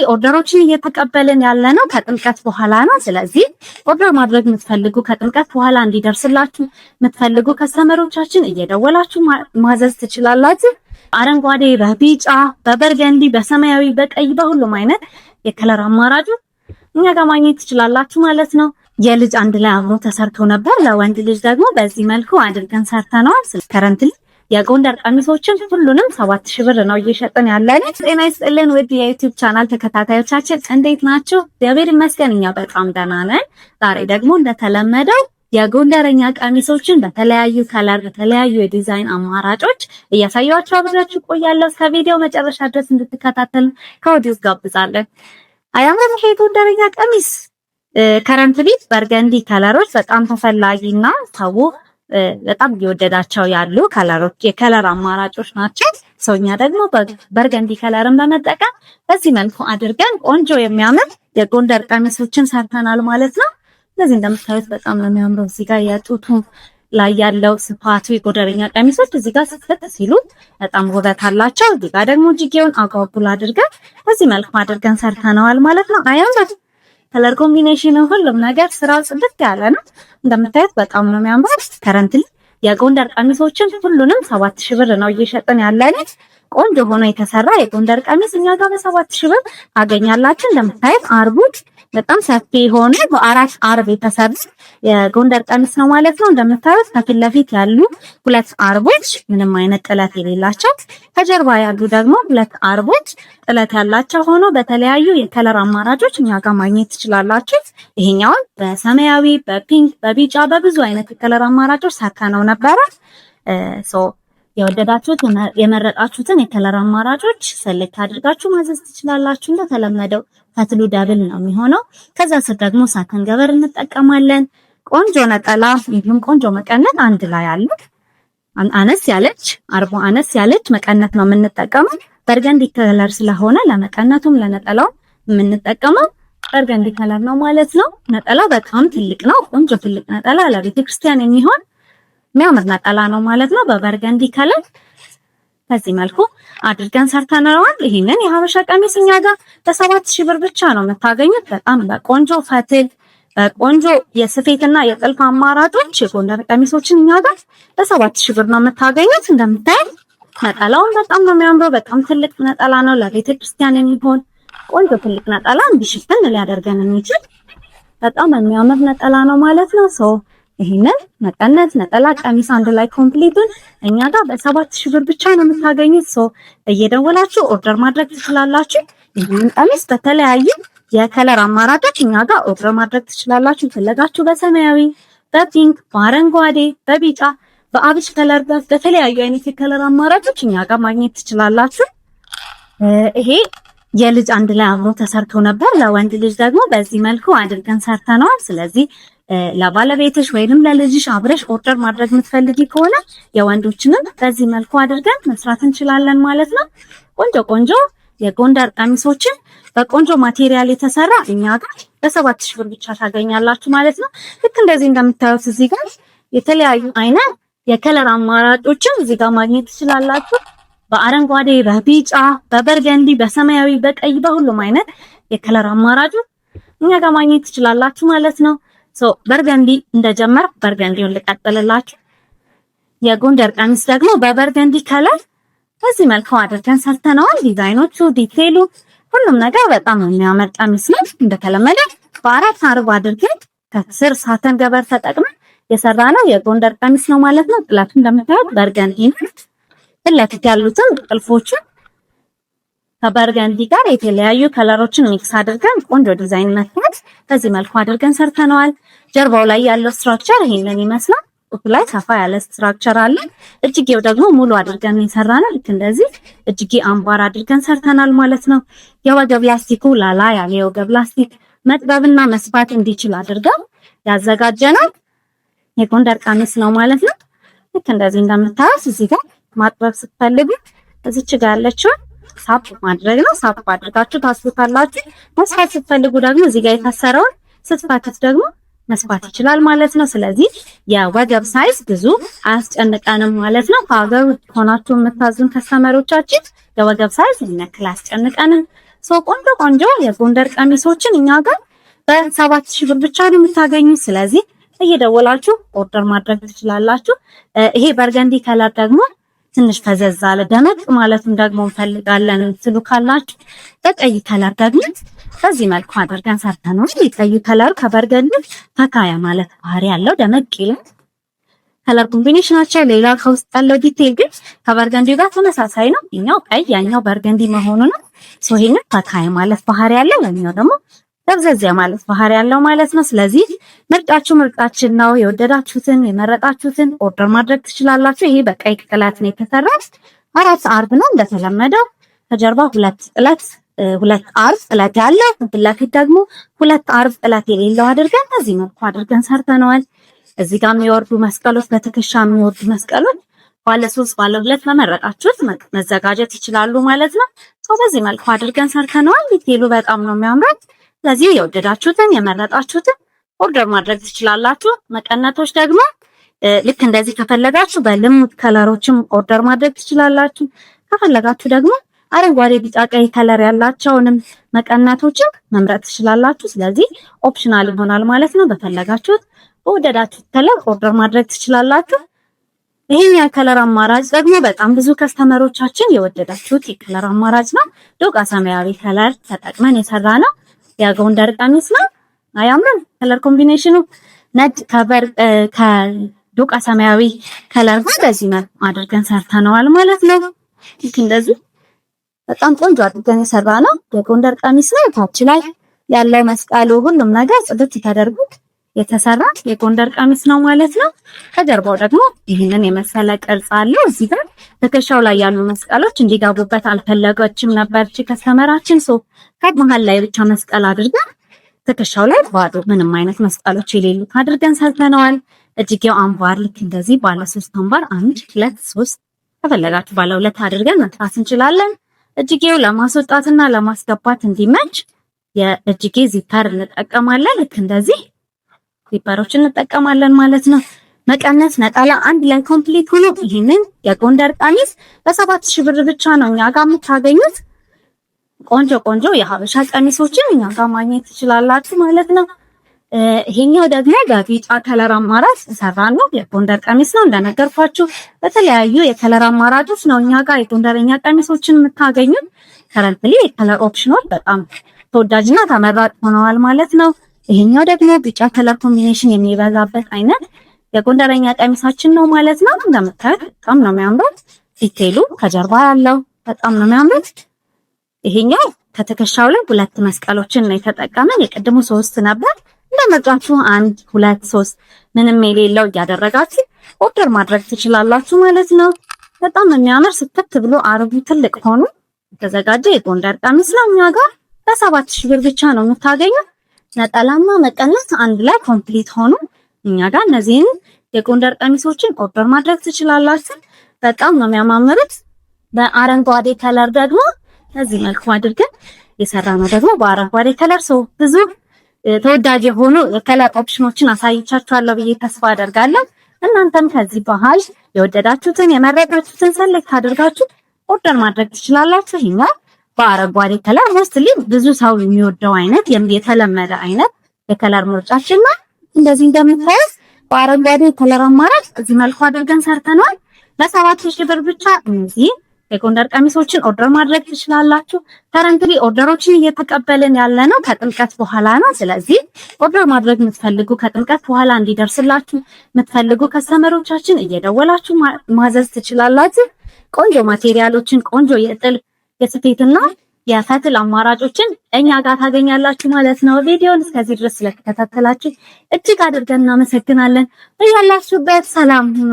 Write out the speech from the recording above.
Order ኦችን እየተቀበልን ያለ ነው ከጥምቀት በኋላ ነው። ስለዚህ order ማድረግ የምትፈልጉ፣ ከጥምቀት በኋላ እንዲደርስላችሁ የምትፈልጉ customer ኦቻችን እየደወላችሁ ማዘዝ ትችላላችሁ። አረንጓዴ፣ በቢጫ፣ በ burgundy፣ በሰማያዊ፣ በቀይ፣ በሁሉም አይነት የ color አማራጩ እኛ ጋር ማግኘት ትችላላችሁ ማለት ነው። የልጅ አንድ ላይ አብሮ ተሰርቶ ነበር። ለወንድ ልጅ ደግሞ በዚህ መልኩ አድርገን ሰርተነዋል። Currently የጎንደር ቀሚሶችን ሁሉንም 7,000 ብር ነው እየሸጥን ያለን። ጤና ይስጥልን ውድ የ YouTube channel ተከታታዮቻችን፣ እንዴት ናችሁ? እግዚአብሔር ይመስገን እኛ በጣም ደህና ነን። ዛሬ ደግሞ እንደተለመደው የጎንደረኛ ቀሚሶችን በተለያዩ color፣ በተለያዩ የዲዛይን አማራጮች እያሳየኋችሁ አብሬያችሁ ቆያለሁ። እስከ ቪዲዮ መጨረሻ ድረስ እንድትከታተሉ ከወዲሁ ጋብዛለን። አያምርም ይሄ የጎንደረኛ ቀሚስ? Currently burgundy color ኦች በጣም ተፈላጊና ሰው በጣም እየወደዳቸው ያሉ color ኦች፣ የ color አማራጮች ናቸው። So እኛ ደግሞ burgundy color ን በመጠቀም በዚህ መልኩ አድርገን ቆንጆ የሚያምር የጎንደር ቀሚሶችን ሰርተናል ማለት ነው። እነዚህ እንደምታዩት በጣም ነው የሚያምረው። እዚህ ጋር የጡቱ ላይ ያለው ስፋቱ፣ የጎንደረኛ ቀሚሶች እዚህ ጋር ስፍት ሲሉ በጣም ውበት አላቸው። እዚህ ጋር ደግሞ እጅጌውን አጓጉል አድርገን በዚህ መልኩ አድርገን ሰርተነዋል ማለት ነው። አያምር? Color combination፣ ሁሉም ነገር ስራው ጽድት ያለ ነው። እንደምታዩት በጣም ነው የሚያምረው። Currently የጎንደር ቀሚሶችን ሁሉንም 7,000 ብር ነው እየሸጥን ያለን። ቆንጆ ሆኖ የተሰራ የጎንደር ቀሚስ እኛ ጋር በ7,000 ብር ታገኛላችሁ። እንደምታዩት አርቡት በጣም ሰፊ የሆነ በአራት አርብ የተሰራ የጎንደር ቀሚስ ነው ማለት ነው። እንደምታዩት ከፊት ለፊት ያሉ ሁለት አርቦች ምንም አይነት ጥለት የሌላቸው፣ ከጀርባ ያሉ ደግሞ ሁለት አርቦች ጥለት ያላቸው ሆኖ በተለያዩ የ color አማራጮች እኛ ጋር ማግኘት ትችላላችሁ። ይሄኛውን በሰማያዊ፣ በ pink፣ በቢጫ፣ በብዙ አይነት የ color አማራጮች ሰርተነው ነበረ። So የወደዳችሁት የመረጣችሁትን የ color አማራጮች select አድርጋችሁ ማዘዝ ትችላላችሁ። እንደተለመደው ፈትሉ double ነው የሚሆነው። ከዛ ስር ደግሞ satin ገበር እንጠቀማለን። ቆንጆ ነጠላ እንዲሁም ቆንጆ መቀነት አንድ ላይ አለ። አነስ ያለች አርቦ አነስ ያለች መቀነት ነው የምንጠቀመው። Burgundy color ስለሆነ ለመቀነቱም ለነጠላው የምንጠቀመው burgundy color ነው ማለት ነው። ነጠላው በጣም ትልቅ ነው። ቆንጆ ትልቅ ነጠላ፣ ለቤተ ክርስቲያን የሚሆን የሚያምር ነጠላ ነው ማለት ነው። በ burgundy color በዚህ መልኩ አድርገን ሰርተነዋል። ይህንን የሀበሻ ቀሚስ እኛ ጋር በ7,000 ብር ብቻ ነው የምታገኙት። በጣም በቆንጆ ፈትል፣ በቆንጆ የስፌትና የጥልፍ አማራጮች የጎንደር ቀሚሶችን እኛ ጋር በ7,000 ብር ነው የምታገኙት። እንደምታዩት ነጠላውን በጣም ነው የሚያምረው። በጣም ትልቅ ነጠላ ነው፣ ለቤተ ክርስቲያን የሚሆን ቆንጆ ትልቅ ነጠላ፣ እንዲሽፍን ሊያደርገን የሚችል በጣም የሚያምር ነጠላ ነው ማለት ነው። So ይህንን መቀነት፣ ነጠላ፣ ቀሚስ አንድ ላይ complete ኡን እኛ ጋር በ7,000 ብር ብቻ ነው የምታገኙት። So እየደወላችሁ order ማድረግ ትችላላችሁ። ይህንን ቀሚስ በተለያዩ የ color አማራጮች እኛ ጋር order ማድረግ ትችላላችሁ። ፈለጋችሁ በሰማያዊ፣ በ pink፣ በአረንጓዴ፣ በቢጫ፣ በአብሽ color፣ በተለያዩ አይነት የ color አማራጮች እኛ ጋር ማግኘት ትችላላችሁ። ይሄ የልጅ አንድ ላይ አብሮ ተሰርቶ ነበር። ለወንድ ልጅ ደግሞ በዚህ መልኩ አድርገን ሰርተነዋል። ስለዚህ ለባለቤትሽ ወይንም ለልጅሽ አብረሽ order ማድረግ የምትፈልጊ ከሆነ የወንዶችንም በዚህ መልኩ አድርገን መስራት እንችላለን ማለት ነው። ቆንጆ ቆንጆ የጎንደር ቀሚሶችን በቆንጆ material የተሰራ እኛ ጋር በ7,000 ብር ብቻ ታገኛላችሁ ማለት ነው። ልክ እንደዚህ እንደምታዩት እዚህ ጋር የተለያዩ አይነት የ color አማራጮችን እዚህ ጋር ማግኘት ትችላላችሁ። በአረንጓዴ፣ በቢጫ፣ በ burgundy፣ በሰማያዊ፣ በቀይ፣ በሁሉም አይነት የ color አማራጮች እኛ ጋር ማግኘት ትችላላችሁ ማለት ነው። So burgundy እንደጀመር burgundy ውን ልቀጥልላችሁ። የጎንደር ቀሚስ ደግሞ በ burgundy color በዚህ መልኩ አድርገን ሰርተነዋል። ዲዛይኖቹ፣ detail ኡ፣ ሁሉም ነገር በጣም የሚያምር ቀሚስ ነው። እንደተለመደ በአራት አርብ አድርገን ከስር satin ገበር ተጠቅመን የሰራነው የጎንደር ቀሚስ ነው ማለት ነው። ጥለቱ እንደምታዩት burgundy ነው። ፊት ለፊት ያሉትን ጥልፎችን ከ burgundy ጋር የተለያዩ color ኦችን mix አድርገን ቆንጆ ዲዛይን መጥቷት በዚህ መልኩ አድርገን ሰርተነዋል። ጀርባው ላይ ያለው structure ይሄንን ይመስላል። ጡቱ ላይ ሰፋ ያለ structure አለ። እጅጌው ደግሞ ሙሉ አድርገን የሰራነው። ልክ እንደዚህ እጅጌ አምባር አድርገን ሰርተናል ማለት ነው። የወገብ ላስቲኩ ላላ ያለ የወገብ ላስቲክ መጥበብና መስፋት እንዲችል አድርገን ያዘጋጀነው የጎንደር ቀሚስ ነው ማለት ነው። ልክ እንደዚህ እንደምታዩት እዚህ ጋር ማጥበብ ስትፈልጉ እዚች ጋር ያለችውን ሳብ ማድረግ ነው። ሳብ አድርጋችሁ ታስሩታላችሁ። መስፋት ስትፈልጉ ደግሞ እዚህ ጋር የታሰረውን ስትፈቱት ደግሞ መስፋት ይችላል ማለት ነው። ስለዚህ የወገብ size ብዙ አያስጨንቀንም ማለት ነው። ከሀገር ውጭ ሆናችሁ የምታዙን customer ኦቻችን የወገብ size ይህን ያክል አያስጨንቀንም። So ቆንጆ ቆንጆ የጎንደር ቀሚሶችን እኛ ጋር በ7,000 ብር ብቻ ነው የምታገኙት። ስለዚህ እየደወላችሁ order ማድረግ ትችላላችሁ። ይሄ burgundy color ደግሞ ትንሽ ፈዘዝ አለ፣ ደመቅ ማለቱን ደግሞ እንፈልጋለን ትሉ ካላችሁ በቀይ color ደግሞ በዚህ መልኩ አድርገን ሰርተነዋል። የቀዩ color ከ burgundy ፈካ ማለት ባህሪ ያለው ደመቅ ይላል። Color combination ኣቸው ሌላ ከውስጥ ያለው detail ግን ከ burgundy ው ጋር ተመሳሳይ ነው። ይኛው ቀይ ያኛው burgundy መሆኑ ነው። So ይሄንን ፈካ ማለት ባህሪ ያለው፣ ያኛው ደግሞ ደብዘዝ ማለት ባህሪ ያለው ማለት ነው። ስለዚህ ምርጫችሁ ምርጫችን ነው። የወደዳችሁትን የመረጣችሁትን order ማድረግ ትችላላችሁ። ይሄ በቀይ ጥለት ነው የተሰራ። አራት አርብ ነው እንደተለመደው። ከጀርባ ሁለት ጥለት፣ ሁለት አርብ ጥለት ያለው፣ ፊት ለፊት ደግሞ ሁለት አርብ ጥለት የሌለው አድርገን በዚህ መልኩ አድርገን ሰርተነዋል። እዚህ ጋር የሚወርዱ መስቀሎች፣ በትከሻ የሚወርዱ መስቀሎች ባለ ሶስት፣ ባለ ሁለት በመረጣችሁት መዘጋጀት ይችላሉ ማለት ነው። በዚህ መልኩ አድርገን ሰርተነዋል። Detail ኡ በጣም ነው የሚያምረው። ስለዚህ የወደዳችሁትን የመረጣችሁትን order ማድረግ ትችላላችሁ። መቀነቶች ደግሞ ልክ እንደዚህ ከፈለጋችሁ በልሙጥ color ኦችም order ማድረግ ትችላላችሁ። ከፈለጋችሁ ደግሞ አረንጓዴ፣ ቢጫ፣ ቀይ color ያላቸውንም መቀነቶችን መምረጥ ትችላላችሁ። ስለዚህ optional ይሆናል ማለት ነው። በፈለጋችሁት በወደዳችሁት color order ማድረግ ትችላላችሁ። ይሄን የ color አማራጭ ደግሞ በጣም ብዙ customer ኦቻችን የወደዳችሁት የ color አማራጭ ነው። ዶቃ ሰማያዊ color ተጠቅመን የሰራነው የጎንደር ቀሚስ ነው። አያምርም? Color combination ኑ ነጭ ከበር ከዶቃ ሰማያዊ color ጋር በዚህ መልኩ አድርገን ሰርተነዋል ማለት ነው። ልክ እንደዚህ በጣም ቆንጆ አድርገን የሰራነው የጎንደር ቀሚስ ነው። ታች ላይ ያለው መስቀሉ ሁሉም ነገር ጽድት ተደርጎ የተሰራ የጎንደር ቀሚስ ነው ማለት ነው። ከጀርባው ደግሞ ይህንን የመሰለ ቅርጽ አለው። እዚህ ጋር ትከሻው ላይ ያሉ መስቀሎች እንዲገቡበት አልፈለገችም ነበር customer ኣችን። So ከመሀል ላይ ብቻ መስቀል አድርገን ትከሻው ላይ ባዶ ምንም አይነት መስቀሎች የሌሉት አድርገን ሰርተነዋል። እጅጌው አምባር ልክ እንደዚህ ባለ ሶስት አምባር፣ አንድ፣ ሁለት፣ ሶስት፣ ከፈለጋችሁ ባለ ሁለት አድርገን መስራት እንችላለን። እጅጌው ለማስወጣትና ለማስገባት እንዲመች የእጅጌ zipper እንጠቀማለን። ልክ እንደዚህ zipper ኦች እንጠቀማለን ማለት ነው። መቀነት፣ ነጠላ አንድ ላይ complete ሆኖ ይህንን የጎንደር ቀሚስ በ7,000 ብር ብቻ ነው እኛ ጋር የምታገኙት። ቆንጆ ቆንጆ የሀበሻ ቀሚሶችን እኛ ጋር ማግኘት ትችላላችሁ ማለት ነው። ይሄኛው ደግሞ በቢጫ color አማራጭ ሰራን ነው። የጎንደር ቀሚስ ነው እንደነገርኳችሁ፣ በተለያዩ የ color አማራጮች ነው እኛ ጋር የጎንደረኛ ቀሚሶችን የምታገኙት። Currently የ color option ኦች በጣም ተወዳጅና ተመራጭ ሆነዋል ማለት ነው። ይሄኛው ደግሞ ቢጫ color combination የሚበዛበት አይነት የጎንደረኛ ቀሚሳችን ነው ማለት ነው። እንደምታዩት በጣም ነው የሚያምሩት። Detail ኡ ከጀርባ ያለው በጣም ነው የሚያምሩት። ይሄኛው ከትከሻው ላይ ሁለት መስቀሎችን ነው የተጠቀመን። የቅድሙ ሶስት ነበር። እንደምርጫችሁ አንድ፣ ሁለት፣ ሶስት ምንም የሌለው እያደረጋችሁ order ማድረግ ትችላላችሁ ማለት ነው። በጣም የሚያምር ስትት ብሎ አርቡ ትልቅ ሆኖ የተዘጋጀ የጎንደር ቀሚስ ነው። እኛ ጋር በ7,000 ብር ብቻ ነው የምታገኙት። ነጠላማ መቀነት አንድ ላይ complete ሆኖ እኛ ጋር እነዚህን የጎንደር ቀሚሶችን order ማድረግ ትችላላችሁ። በጣም ነው የሚያማምሩት። በአረንጓዴ color ደግሞ እዚህ መልኩ አድርገን የሰራነው ደግሞ በአረንጓዴ color። So ብዙ ተወዳጅ የሆኑ የ color option ኦችን አሳይቻችኋለሁ ብዬ ተስፋ አደርጋለሁ። እናንተም ከዚህ ባህል የወደዳችሁትን የመረጣችሁትን select አድርጋችሁ order ማድረግ ትችላላችሁ። ይሄኛው በአረንጓዴ color mostly ብዙ ሰው የሚወደው አይነት የተለመደ አይነት የ color ምርጫችን ነው። እንደዚህ እንደምታዩት በአረንጓዴ color አማራጭ እዚህ መልኩ አድርገን ሰርተናል። በ7,000 ብር ብቻ እነዚህ የጎንደር ቀሚሶችን order ማድረግ ትችላላችሁ። Currently order ኦችን እየተቀበልን ያለ ነው ከጥምቀት በኋላ ነው። ስለዚህ order ማድረግ የምትፈልጉ፣ ከጥምቀት በኋላ እንዲደርስላችሁ የምትፈልጉ customer ኦቻችን እየደወላችሁ ማዘዝ ትችላላችሁ። ቆንጆ material ኦችን፣ ቆንጆ የጥልፍ፣ የስፌትና የፈትል አማራጮችን እኛ ጋር ታገኛላችሁ ማለት ነው። ቪዲዮን እስከዚህ ድረስ ስለተከታተላችሁ እጅግ አድርገን እናመሰግናለን። በያላችሁበት ሰላም ሁኑ።